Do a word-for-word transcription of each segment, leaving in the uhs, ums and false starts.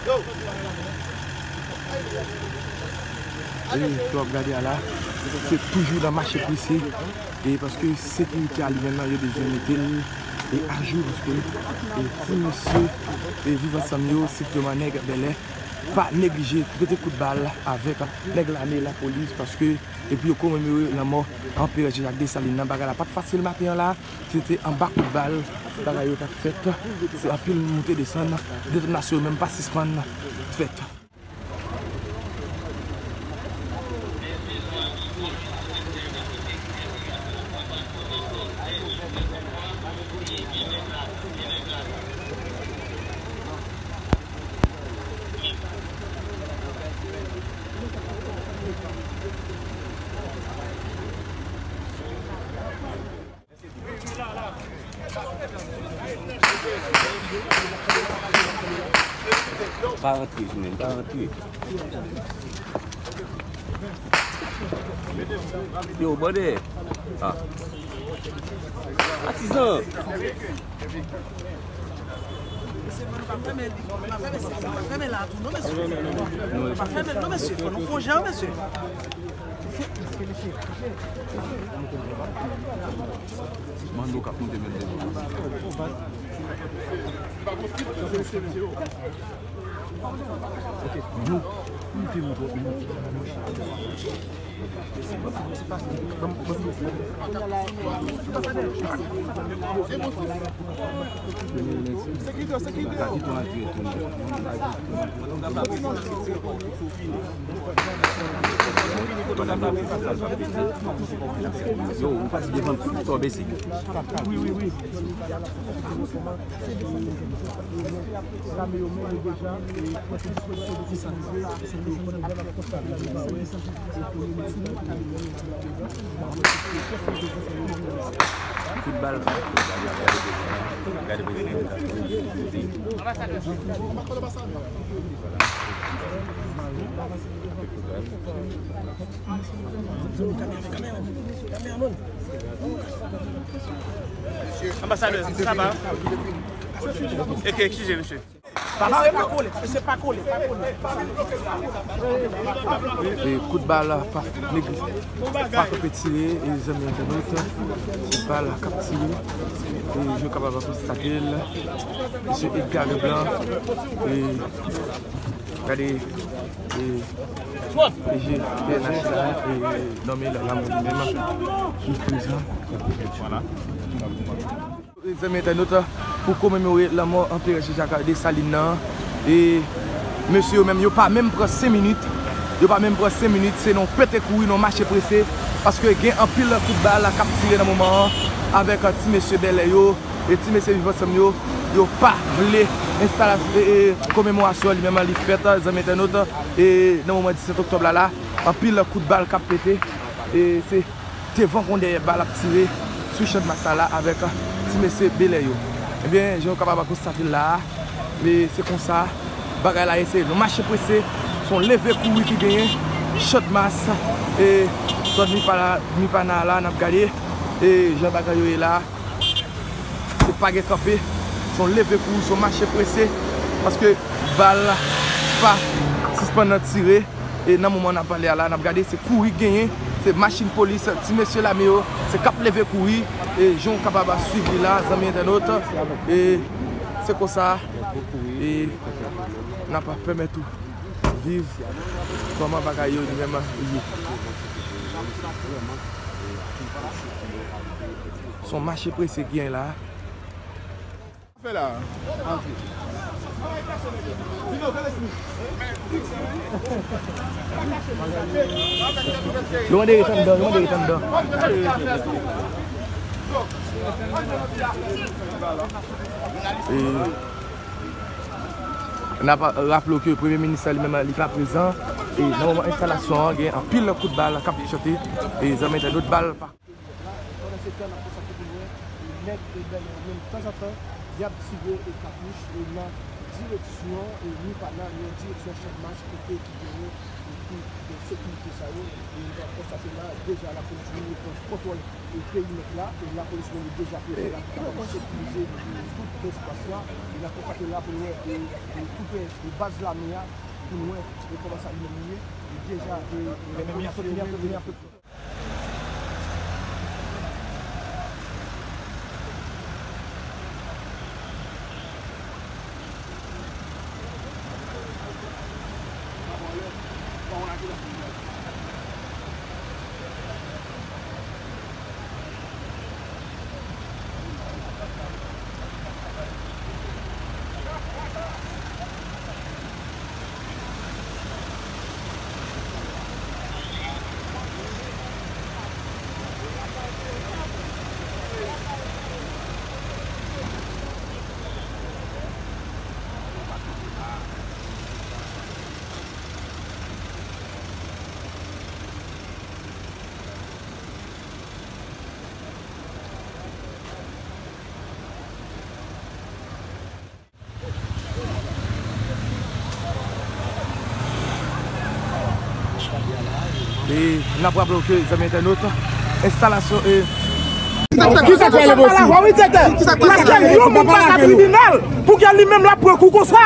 E sa w ap gade a la, se toujou nan mache prese. E paske sekirite a li menm nan, yo bezwen mete l e ajou, paske e ti mesye e Viv Ansanm yo, sitèman nèg Bèlè, pa neglije mete kout bal avèk nèg lame, lapolis, paske epi yo komemore lanmò Anperè Jean Jacques Dessalines nan. Bagay la pa t fasil maten an la, se te anba kout bal bagay yo t ap fèt. Se anpil moute desann, detonasyon yo menm pa sispann fèt. Pa rantre, Jimène, pa rantre. Yo, bòdè. Ah. Atizan. Mesye, nou pa fèmen li, nou pa fèmen, nou pa fèmen la tou, non, mesye. Nou pa fèmen, non, mesye. Fò nou fè yon jan, mesye. Mando k ap monte met devan. Ok, nou, nou te monte. Yo, ou pase devan, to bese. Wi, wi, wi. Kout bal. Gade prezidan. Anbasadè, sa va? Ok, eskize, mesye. Mesye pa kole, mesye pa kole, pa kole. E kout bal pa neglize, pa kanpe tire, e zanmi entènot, se bal k ap tire. E yo kapab konstate l, mesye Edgar Leblanc, e gade, e P J P N H la, e nonmen Lamour li menm ki prezan. Zanmi entènot, pou komemore lanmò Anperè Jean Jacques Dessalines nan, e mesye yo menm, yo pa menm pran senk minit, yo pa menm pran senk minit, se nan pete kouri, nan mache prese, paske gen anpil kout bal k ap tire nan moman an, avèk ti mesye Bèlè yo, e ti mesye Viv Ansanm yo, yo pa vle enstalasyon, e, e, komemorasyon li menm li fèt, zanmi entènot, e nan moman disèt oktòb la, la, anpil kout bal k ap pete, e se te van kon dèyè bal ap tire sou Channmas la avèk ti mesye Bèlè yo. Ebyen, jan nou kapab konstate l la a, e se konsa bagay la ye, se yon mache prese, se yon leve kouri ki genyen, Channmas, e zòn Mipana, Mipana la, n ap gade, e jan bagay yo ye la, se pa gen kanpe, se yon leve kouri, se yon mache prese, paske bal pa sispann nan tire. E nan moman n ap pale a la, n ap gade se kouri k genyen, se machin polis, ti mesye lame yo, se k ap leve kouri, e jan w kapab swiv li la, zanmi entènot, e se konsa, e n ap pèmèt ou viv kòman bagay yo li menm ye. Se yon mache prese k genyen la. Fè la. Yo mande ret anndan, yo mande ret anndan. E n ap raple w ke Premye Minis la li menm li pa prezan. E nan moman enstalasyon an, gen anpil kout bal k ap chante. E zanmi entènot, bal pa. Pandan se tan, n ap konstate pou nou wè, e nèg e bèl yo menm, tanzantan, y ap tire e katouch e nan ti Direksyon, e, Mipana, yon direksyon Channmas, kote ki genyen, e, tout, e, sekirite sa yo. E nou ka konstate la, deja lapolis vin pran kontwòl, e, perimèt la, e lapolis vin deja prete la pou kapab sekirize, e, tout espas la. E n ap konstate la pou nou wè, e, e, tout, e, e, baz lame a, pou nou wè, e, kòman sa li menm li ye. E deja, e, e, lapolis vin pran E n ap raple w ke, zanmi entènot, enstalasyon, e, kisa k fè le posib? Paske yon moun pa ka tribinal pou ke li menm l ap pran kou konsa.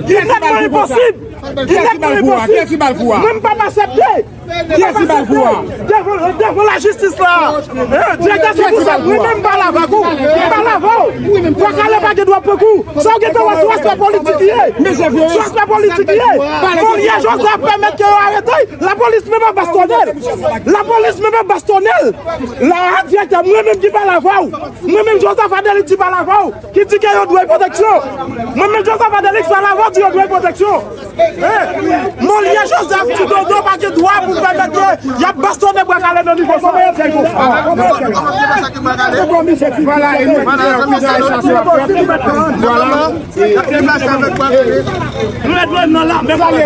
Li nètman enposib. Li nètman enposib. Mwen, m p ap aksepte. Kiyès ki ba l kou a? Devan, devan lajistis la. Direktè Sipozal, mwen menm m pale avèk ou. M pale avè w. Bwa Kale pa gen dwa pran kou. Sa w gentan wè sou aspè politik li ye. Sou aspè politik li ye. Molia Joseph pèmèt ke yo arete l. Lapolis menm ap bastonnen l. Lapolis menm ap bastonnen l. La, direktè, mwen menm ki pale avè w. Mwen menm Joseph Adelix ki pale avè w. Ki di ke yo dwe pwoteksyon. Mwen menm Joseph Adelix pale avè w, di yo dwe pwoteksyon. Hein? Molia Joseph ti dodo pa gen dwa pou pèmèt ke y ap bastonnen Bwa Kale nan nivo sa. Voilà, e nou, voilà. N ap deplase avèk Bwa Kale. Nou lè dwe nan la, men pa la.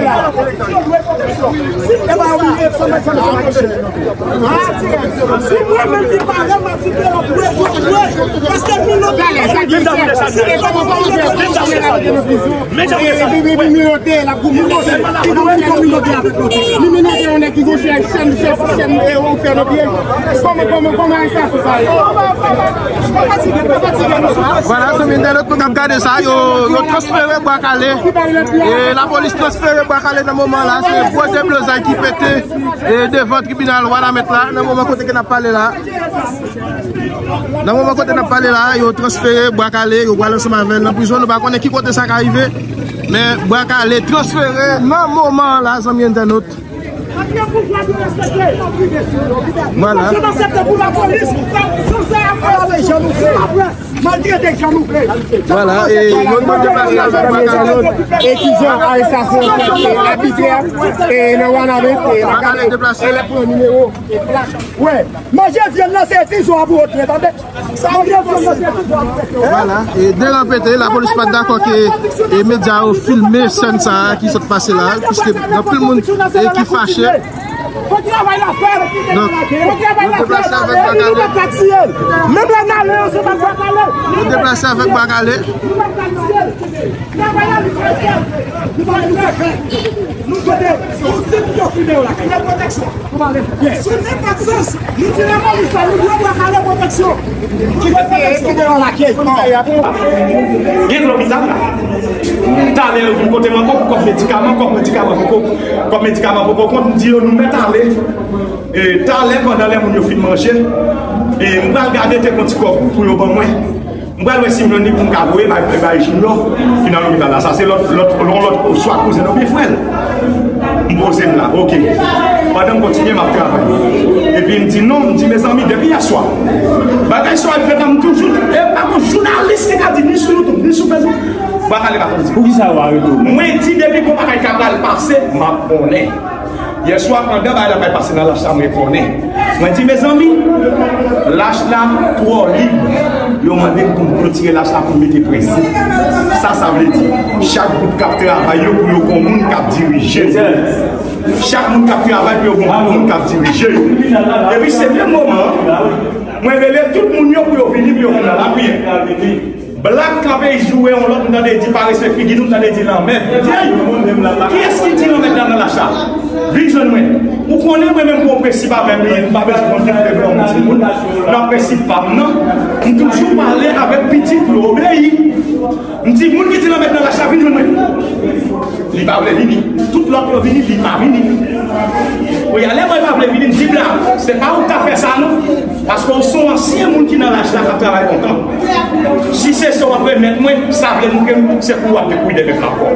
Si mwen menm ki pale, m ap di ke l ap dwe, dwe, dwe. Paske l minote. Men jan minote, l ap goumen. Li minote yon nèg ki gon chèn, chèn, chèn, chèn, e, ou fè nan pye l. Kòman, kòman, kòman arèstasyon sa ye? Vwala, zanmi entènot nou k ap gade sa, yo, yo transfere Bwa Kale. E lapolis transfere Bwa Kale nan moman la, se gwo deblozay ki pete, e, devan tribinal Wanament la, nan moman kote ke n ap pale la. Nan moman kote n ap pale la, yo transfere Bwa Kale, yo pral ansanm avè l nan prizon. Nou pa konnen ki kote sa ka rive, men Bwa Kale transfere nan moman an la, zanmi entènot. Vwala. Vwala, e yo deplase avèk Bwa Kale. E kijan arestasyon fèt, e, abitrè, e, nan Wanament, e, Bwa Kale deplase. E l ap pran nimewo, e plak. Wè, manje vyann nan se tizon an pou yo twe, tande. Manje vyann nan se tizon an pou yo twe. Vwala, e deran pete, lapolis pa t dakò ke, e, medya yo filme sèn sa a ki sot pase la, piske gen anpil moun, e, ki fache. Fò travay la fè. Donk, yo deplase avèk Bwa Kale. Menm lè n ale, yo se pa Bwa Kale. Yo deplase avèk Bwa Kale. Travay la, li fè fè. Li fè fè. Nou kote, nou se pou yo filme yo lakay. Sou nenpòt sans, nou di lapolis la, nou dwe Bwa Kale pwoteksyon. Ki kote, ki kote yo lakay, komisarya pou. Gen lopital la. Talè yo vin kote m ankò pou kòb medikaman, kòb medikaman poko, kòb medikaman poko kont, m di yo nou mèt ale. E, talè pandan lè moun yo fin manje, e, m pral gade te gon ti kòb pou yo ban mwen. M pral wè si m jwenn li pou m ka voye bay, bay Junior ki nan lopital la. Sa se lòt, lòt, yon lòt swa kouzen l oubyen frè l. M poze m la, oke. Pandan m kontinye, m ap travay. Epi m di non, m di, mezanmi, depi yèswa bagay sa yo ap fèt la, m toujou, e pa gon jounalis ki ka di ni sou YouTube, ni sou Facebook, Bwa Kale pa konn di. Poukisa yo arete w menm? Mwen di depi gon bagay ka pral pase, m ap konnen. Yèswa, pandan bagay la pral pase nan lach la, mwen konnen. Mwen di, mezanmi, lach la twò lib. Yo mande m pou m klotire lach la pou m mete prensip. Sa, sa vle di, chak gwoup k ap travay yo, pou yo gon moun k ap dirije yo. Chak moun k ap travay, pou yo gon moun k ap dirije yo. Epi se menm moman an, mwen rele tout moun yo pou yo vini, pou yo vin nan lapriyè. Blak kanpe joure yon lòt, m tande di parese figi nou, m tande di lanmèd. Kiyès ki di lanmèd la nan lach la? Vin jwenn mwen. Ou konnen mwen menm gon prensip avè m, m pa bezwen konn ki kote pou yon timoun. Nan prensip pa m nan, m toujou pale avèk pitit pou yo obeyi. M di moun ki di lanmèd nan lach la, vin jwenn mwen. Li pa vle vini. Tout lòt yo vini, li pa vini. Wi, alè mwen pa vle vini, m di Blak, se pa ou k ta fè sa non. Paske w se yon ansyen moun ki nan laj la k ap travay lontan. Si se sa w ap remèt mwen, sa vle di ke se pou w ap dekouy de mèt la ankò.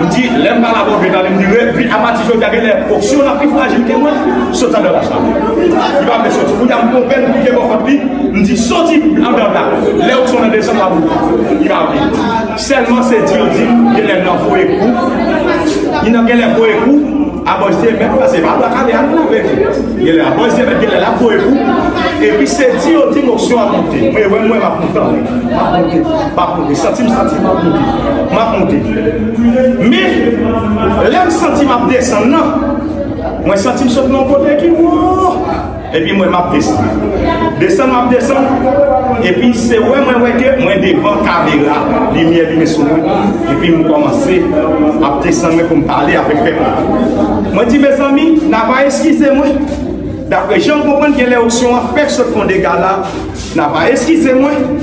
M di, lè m pale avè w, m tande m di, re- vi- apati jodi a, genlè oksyon w ap pi frajil ke mwen, sot anndan laj la. Li pa vle soti. Kounye a, m pran pèn pou ke bò kont li, m di, soti anndan la. Lè oksyon nan desann, m ap ouvri. Li pa vle. Sèlman se di yo di m, genlè nan voye kou. Li nan genlè voye kou. Abòs di mèt pase pa Blak ale al la vre. Genlè abòs di mèt genlè l ap voye kou. Epi se di yo di m oksyon ap monte. Mwen wè mwen m ap monte. M ap monte. M ap monte. Santi m santi m ap monte. M ap monte. Men, lè m santi m ap desann nan, mwen santi m sot nan yon kote ki wo. Epi mwen m ap desann. Desann m ap desann. Epi se wè mwen wè ke mwen devan kamera. Limyè limen sou mwen. Epi m kòmanse ap desann mwen pou m pale avèk pèp la. Mwen di, mezanmi, n a va eskize mwen. Daprè jan m konprann, genlè oksyon an fèk sot fon dega la. N a va eskize mwen.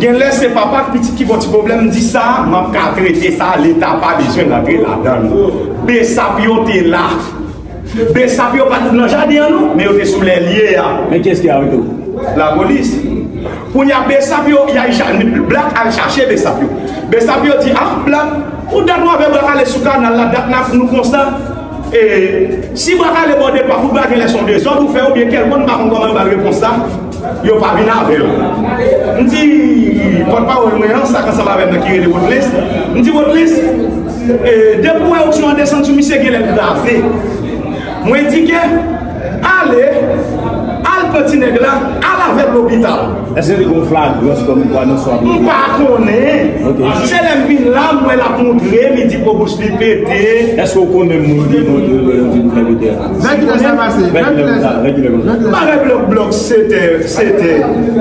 Genlè se papa ak pitit ki gon ti pwoblèm, m di sa, m ap ka trete sa, Leta pa bezwen rantre ladan l. Besap yo te la. Besap yo pa t nan jaden an non, men yo te sou lè l ye a. Men kiyès ki arete w? Lapolis. Kounye a, Besap yo, y al cha- Blak al chache Besap yo. Besap yo di, ah, Blak, ou dat w avè Blak ale sou kanal la, dat n ap nou konsa. E, si Blak ale bò de pak, ou pa genlè se yon dezòd ou fè, oubyen kèlkonn, m pa konn kòman yo ba l repons sa. Yo pa vin avè l. M di, pòtpawòl mwen an, sa k ansanm avè m nan ki rele Wotlis. M di, Wotlis, e, depi w wè oksyon an desann sou misye, genlè l kraze. Mwen di ke, ale, al pran ti nèg la, al avè l lopital. Èske te gen flagrans kòm kwa nan swa? M pa konnen. Ok. Se lè m vin la, m wè l ap montre, li di gwo bouch li pete. Èske w konnen moun ki montre lè yo di nou fè pete a? Vè kilè sa pase? Vè kilè konsa? Vè kilè konsa? Bagay blòk blòk, sèt è, sèt è.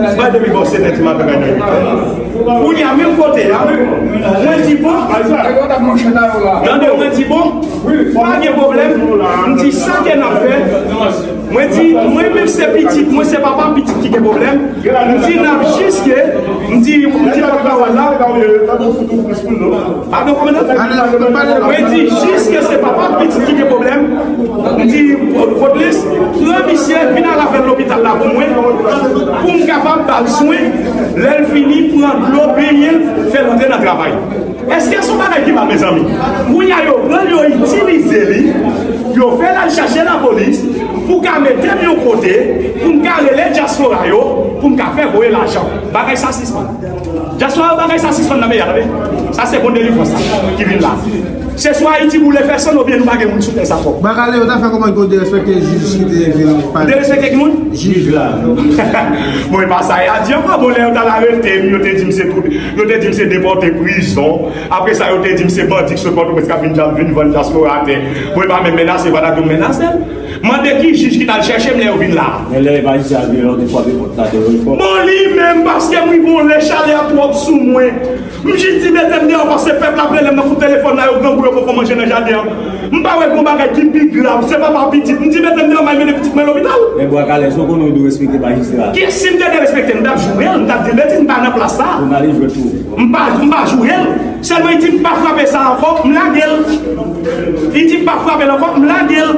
Bagay depi bò sèt è ti maten kay nan uit è. Kounye a, menm kote a, mwen di bon. Tande, mwen di bon. Pa gen pwoblèm. M di sa ke n ap fè. Mwen di, mwen menm se pitit, mwen se papa pitit ki gen pwoblèm. M di n ap jiske, m di, m di pòtpawòl la. Padon, kòmandan? Mwen di jiske se papa pitit ki gen pwoblèm. M di, Wotlis, pran misye, vin al avè l lopital la pou mwen, pou m kapab ba l swen. Lè l fini, pran dlo, benyen l, fè l antre nan travay. Èske se yon bagay ki mal, mezanmi? Kounye a, yo pran l, yo itilize li, yo fè l al chache lapolis pou ka mete m yon kote, pou m ka rele dyaspora yo, pou m ka fè voye lajan. Bagay sa sispann. Dyaspora yo, bagay sa sispann nan peyi a, tande. Sa se bon delivrans sa ki vin la. Se swa Ayiti boule fè san, oubyen nou pa gen moun sou tè sa ankò. Bakale, yo ta fè kòman pou derespekte jij ki te vin pale? Derespekte ki moun? Jij la. Bon, e pa sa y a di ankò. Bon, lè yo t al arete m, yo te di m se tout, yo te di m se depòte prizon. Apre sa, yo te di m se bandi k sot Pòtoprens k ap vin, vin vann dyaspora tè. Bon, e pa menm menase, pa ta di w menase m. Mande ki jij ki t al chèche m lè yo vin la. Men lè majistra vin la, yo te frape pòt la, te voye fò. Bon, li menm, paske m rive yon lè chalè a twòp sou mwen. M jis di mete m deyò, paske pèp la ap rele m nan kout telefòn la, yo grangou, yo poko manje nan jaden an. M pa wè gon bagay ki pi grav, se papa pitit. M di mete m deyò, m al mennen pitit mwen lopital. Men Bwa Kale, èske w konnen w dwe respekte majistra? Ki si m te derespekte l, m t ap joure l, m t ap di l betiz, m pa nan plas sa. Bon, n ale jwèt tou. M pa, m pa joure l. Sèlman li di m pa frape sa ankò, m lage l. Li di m pa frape l ankò, m lage l.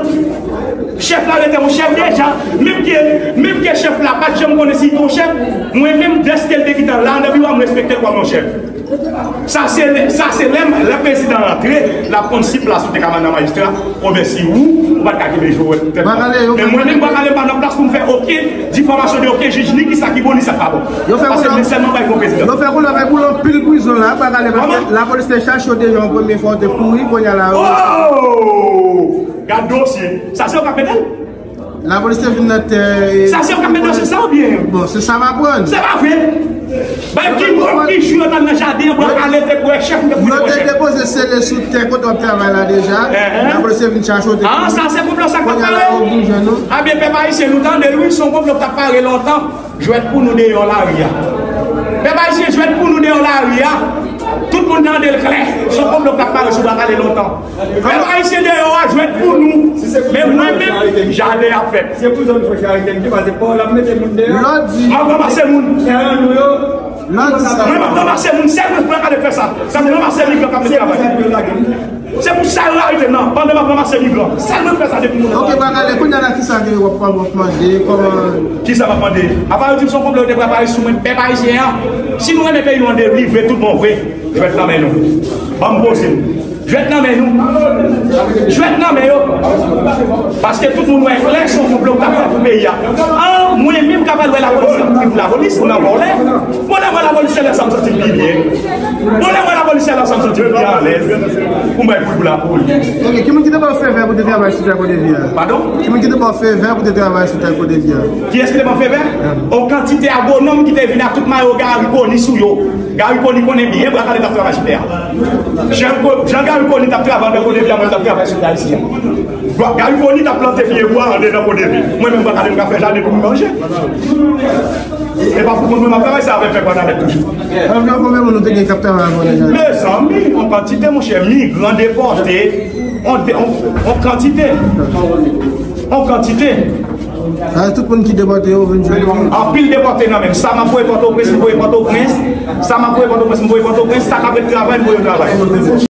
Chèf la rete yon chèf deja. Menm ke, menm ke chèf la pa t janm konnen si l te yon chèf, mwen menm, dèske l te gentan la nan biwo a, m respekte l kòm yon chèf. Sa se lè, sa se lè, lè prezidan rantre, l ap konn si plas ou te ka mande a majistra, oubyen si ou, ou pa t ka kenbe jou tèt la. Men mwen menm, Bwa Kale, m pa nan plas pou m fè okenn difamasyon de okenn jij, ni kisa ki bon, ni sa k pa bon. Yo fè koulè, men sèlman bay bon prezidan. Yo fè koulè, fè koulè anpil prizon la, Bwa Kale, paske lapolis te chache yo deja yon premye fwa, yo te kouri, kounye a la, yo. Oh! Gad dosye. Sa se yo k ap mete l? Lapolis te vin nan tè. Sa se yo k ap mete dosye sa oubyen? Bon, se sa m aprann. Se pa vre. Bay ki moun ki jou yo t al nan jaden an, Bwa Kale te pou wè chèf, m te pou wè chèf. Yo te depoze sele sou tè kote w ap travay la deja. Lapolis te vin chache yo, te kouri. Ah, sa se konplo sa k ap pare. Kounye a la, yo bouje nou. Ebyen, pèp ayisyen, nou tande l wi, se yon konplo k t ap pare lontan. Jwèt pou nou deyò lari a. Pèp ayisyen jwèt pou nou deyò lari a. Tout moun tande l klè. Se yon konplo k ap pare sou Bwa Kale lontan. Pèp ayisyen deyò a jwèt pou nou. Men mwen menm, jaden ap fèt. Se pou zòn Franchi Ayisyen ki pase pa w, l ap mete moun deyò. Lòd di. M ap ranmase moun. Tèren nou yo. Lòd di sa. Mwen, m ap ranmase moun. Sèl mwen k ap fè sa. Sa m ranmase migran k ap mete travay. Se pou sa yo arete m nan, pandan m ap ranmase migran. Sèl mwen k fè sa depi mwen. Ok, Bwa Kale, kounye a la, kisa ke w ap, w ap mande, kòman? Kisa m ap mande? Apa yo di m se yon konplo yo te prepare sou mwen, pèp ayisyen an. Si nou renmen peyi nou an delivre tout bon vre, jwèt nan men nou. Ban m poze m. Jwèt nan men nou. Jwèt nan men yo. Paske tout moun wè klè se yon konplo k ap fèt pou peyi a. An, mwen menm k ap al wè lapolis, m ap kriye pou lapolis, pou nan vòlè. Bon, lè mwen lapolis, se lè sa m santi m pi byen. Bon, lè mwen lapolis, se lè sa m santi m pi alèz. Pou m bay kou pou lapolis. Ok, ki moun ki te ba w fevè pou te travay sou tè Kodevi a? Padon? Ki moun ki te ba w fevè pou te travay sou tè Kodevi a? Kiyès ki te ban m fevè? On kantite agwonòm ki te vin ak tout mayo Garry Conille sou yo. Garry Conille konnen byen Bwa Kale t ap travay sou tè a. Jan, Jan Garry Conille t ap travay anndan Kodevi a, mwen t ap travay sou tè ayisyen an. Garry Conille t ap plante pye bwa anndan Kodevi. Mwen menm Bwa Kale m ka fè jaden pou m manje. E pa pou kont mwen m ap travay, se avèk pèp Anabèt toujou. Anviwon konbyen moun ou te gen k ap travay avè w nan jaden? Mezanmi, on kantite, monchè, migran depòte, on, on, on kantite. On kantite. Sa tout moun ki depòte yo vin jwenn nou? Anpil depòte nan menm. Sa m ap voye Pòtoprens, m voye Pòtoprens. Sa m ap voye Pòtoprens, m voye Pòtoprens. Sa k ap ret travay, m voye yo travay.